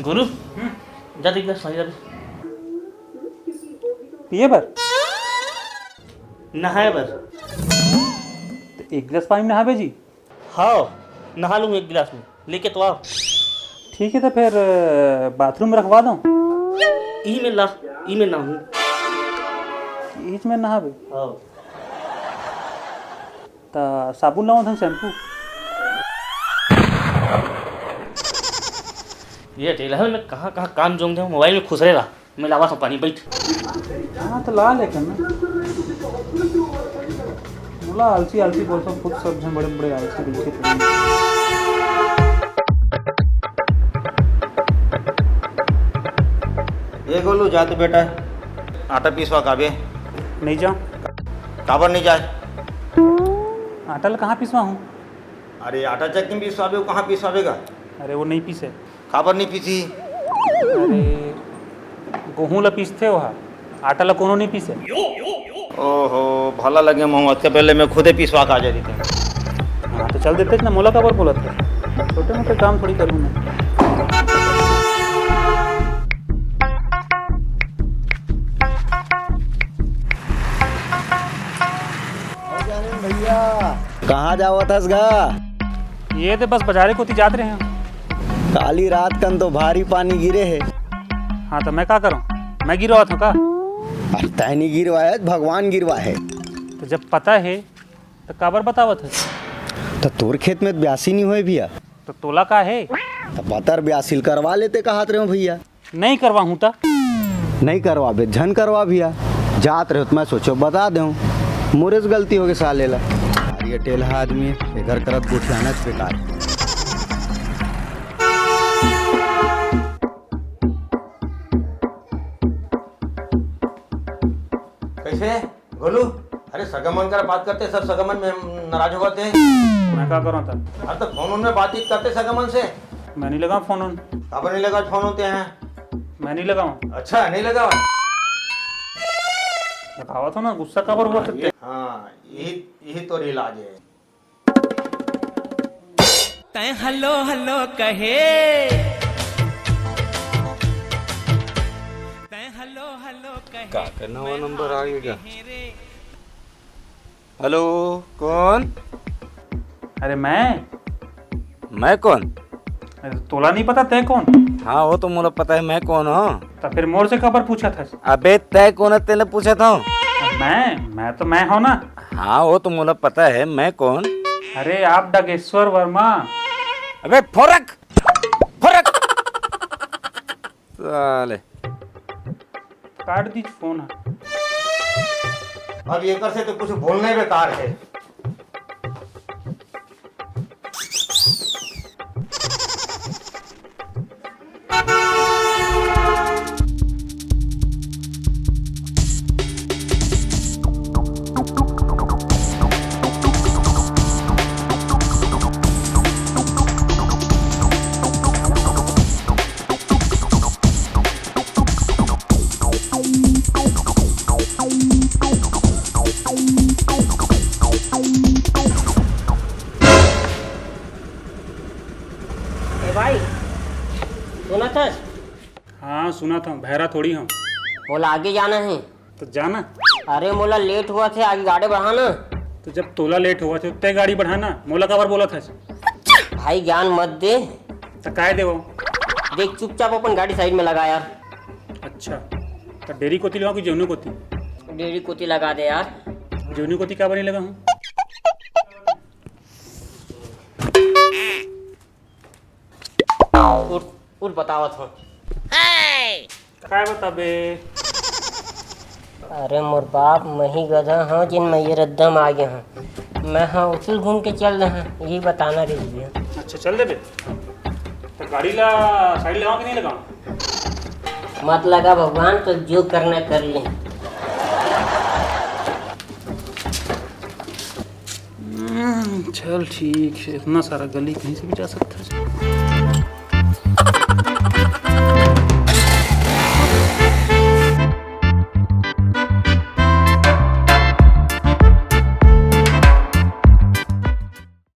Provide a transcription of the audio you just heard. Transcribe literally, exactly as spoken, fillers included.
गोलू, जा देख, गिलास पानी ला दे। पिए बर? नहाए बर। त एक गिलास पानी में नहाबे जी? हाँ, नहा लूँ एक गिलास में, लेके तो आ। ठीक है, त फेर, अ, बाथरूम में रखवा दो। ई में ला, ई में नहाहूँ। ईच में नहाबे? हाँ। त साबुन लावत हन, शैम्पू। ये टेलर में कहाँ कहाँ कान जोंग दे, मोबाइल में खुसरे रहा। मैं लावा था पानी, बैठ। हाँ, तो ला लेकर ना। मोला आलसी आलसी बोलथव, खुद सब झन बड़े बड़े आलसी बिलसी। ए गोलू, जा तो बेटा, आटा पीसवा के आबे। नहीं जाओ। काबर नहीं जाए? आटा ला कहाँ पिसवा हूँ? अरे, आटा चक्की में पिसवाबे, वो कहाँ पिसवाबे का? अरे, वो नहीं पीसे। काबर नहीं पीसी? अरे, गहूं ला पीसथे ओहा, आटा ला कोनो नहीं पीसे। ओहो, भला लगे महूं, अतके पहले मैं खुदे पिसवा के आ जाती। हाँ, तो चल देते ना, मोला काबर बोलत है? छोटे मोटे काम थोड़ी करूँ मैं। भैया, कहाँ जावत हस गा? ये तो बस बाजारे कोती जात रहे हैं। काली रात कन तो भारी पानी गिरे हे। हाँ, तो मैं का करूँ? मैं गिरवात हूँ का? अरे, तैं नहीं गिरवाए, भगवान गिरवा है। तो जब पता है, तो काबर बतावत है? तो तोर खेत में ब्यासी नहीं होए भैया। तो तोला का है? तो बतर ब्यासी ल करवा लेते कहत रहे हो भैया। नहीं करवा हूँ ता। नहीं करवाबे, झन करवा भैया। जात रहे हो तो मैं सोचो बता दे हूँ। मोरे से गलती हो गई साले ला। अरे ये टेलहा आदमी, एकर करत गोठियाना बेकार। कैसे? गोलू, अरे सगा मन करा बात करते, सब सगा मन में नाराज होवत हे। मैं का करूँ तब? अरे तो फोन उन में बातचीत करते सगा मन से। मैं नहीं लगाऊँ फोन उन। काबर नहीं लगा फोन होते हैं? मैं नहीं लगाऊँ। अच्छा, नहीं लगा। बतावा तो ना, गुस्सा काबर हुआ हाँ, करते? ये, हाँ, यही, यही तो इलाज है। तैं hello hello कहे, तैं hello hello कहे, का करना हुआ मैं नंबर आ गया क्या? हेरे। हेलो, कौन? अरे मैं। मैं कौन? अरे तोला नहीं पता तैं कौन? हाँ, वो तो मोला पता है मैं कौन हूँ। तो फिर मोर से काबर पूछत हस? अबे तैं कौन है तेने पूछत हूँ। मैं, मैं तो मैं हूँ ना। हाँ, वो तो मोला पता है मैं कौन। अरे आप डगेश्वर वर्मा। अबे फोरक, फोरक। साले। काट दीज फोन ह। अब एकर से तो कुछ बोलने बेकार है। ए भाई, सुनत हस? हाँ, सुनत हूँ, भैरा थोड़ी हूँ। मोला आगे जाना है। तो जाना। अरे, मोला लेट होवत हे, आगे गाड़ी बढ़ाना। तो जब तोला लेट होवत हे, तैं गाड़ी बढ़ाना, मोला काबर बोलत हस? भाई, ज्ञान मत दे। तो काय देवो? देख, चुपचाप अपन गाड़ी साइड में लगा यार। अच्छा, तो डेरी कोती लगाऊं कि जेवनी कोती? डेरी कोती लगा दे यार। जेवनी कोती काबर नहीं लगाऊं? उठ, उठ, बतावत हूँ। काय बताबे? अरे मोर बाप, मही गधा हूँ, जिन मैये रद्दा म आगे हूँ। मैं हाँ उठल घूम के चल रहा, यही बताना रहिस भैया। अच्छा, चल देबे। तो गाड़ी ला साइड लगाऊं कि नहीं लगाऊं? मत लगा भगवान, तो जो करना कर ले। हम्म, चल ठीक है, इतना सारा गली कहीं से भी जा सकता है।